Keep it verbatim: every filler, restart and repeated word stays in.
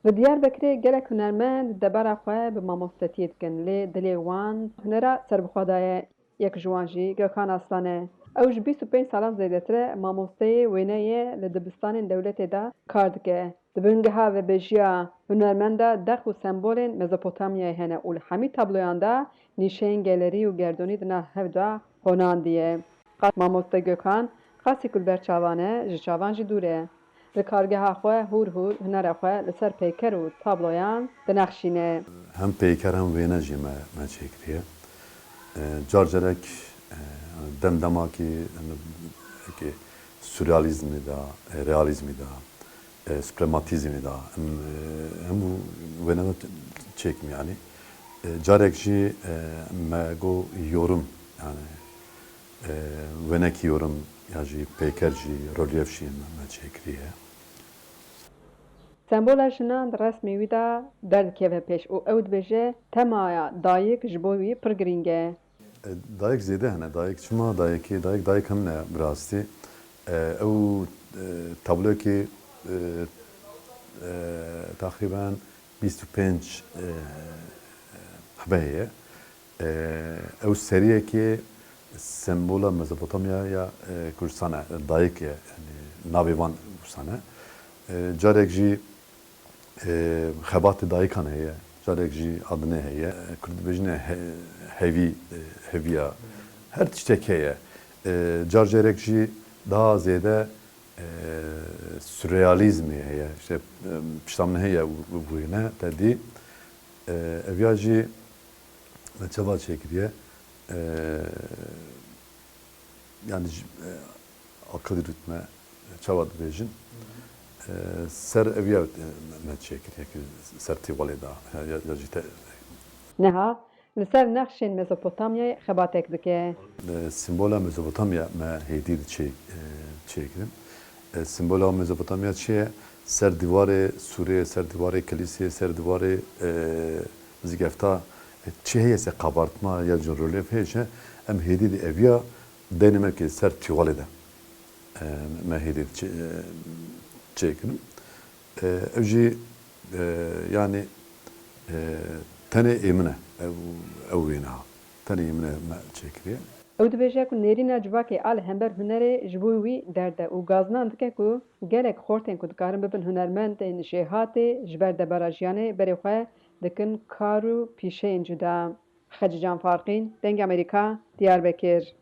Li Diyarbekirê gelek hunermend debara xwe bi mamostetiyê dikin, lê dilê wan hunera serbixwe de ye. Yek ji wan jî Gökhan Aslan e. Ew ji bîst û pênc salan zêdetir e mamosteyê wêne ye, li dibistanên dewletê de kar dike. Di bingeha vebêjiya hunermend de dex û sembolên Mezopotamyayê hene û li hemî tabloyan de nîşeyên gelerî û gerdûnî di nav hev de honandiye. Qas mamoste Gökhan, qasî ku li ber çavan e, ji çavan jî dûr e. Li kargeha xwe hûr hûr hunera xwe li ser peyker û tabloyan dinexşîne. Hem peyker hem wêne jî me, me çêkiriye. E, car carek, e, dem demakî, em, wekî surrealîzmî de, e, realîzmî de, e, suprematîzmî de, em, e, hemû wêne me çêkim yanî. E, carek jî, e, me got yorum, yanî, e, wênekî yorum ya jî peyker jî, rolyef jî me, me çêkiriye. Sembola jinan di resmê wî de derdikeve pêş û ew dibêje, temaya dayik ji bo wî pir girîng e. E, dayik zêde hene. Dayik çima dayikê? Dayik, dayik hemine bi rastî. E, ew, e, tablokê, e, e, teqrîben bîst û pênc, e, hebe heye. E, ew seriyekê sembola Mezopotamya ya, e, Kurdistan e, dayik e, yanî navê van Kurdistan e. E, carek jî, e, xebatê dayikan heye, carek jî adine heye. Kurd dibêjine he-, hevî, e, heviya. Her tiştek heye. E, car carek jî daha zêde, e, surrealîzmê heye. İşte, e, pişta min heye û, û wêne te dî. E, eviya jî me çawa çêkiriye? E, yanî ji, e, akil rût me çawa dibêjin? E, ser eviya, e, me, me çêkiriye ki ser tîwalê da. Ya, ya, ya jî te- Niha li ser nexşên Mezopotamyayê xebatek dike. E, simbola Mezopotamya me hêdî di çê-, e, çêkirin. E, simbola Mezopotamya çi ye? Ser dîwarê sûrê, ser dîwarê kilîsê, ser dîwarê, e, zîgefta, e, çi heye se kabartma ya jî rolyef heye çi, em hêdî di eviya deynê me ki ser tîwalê de, e, me hêdî çê-, e, çêkirin. E, ev jî, e, yanî, e, tenê ê min e, ew, ew wêne ha. Tenê ê min e me çêkiriye. Ew dibêje ku nêrîna civakê a li hember hunerê ji bo wî derd e û gazinan dike ku gelek xortên ku dikarin bibin hunermendên jêhatê ji ber debara jiyanê berê xwe dikin kar û pîşeyên cuda. Xecîcan Farqîn, Dengê Amerîka, Diyarbekir.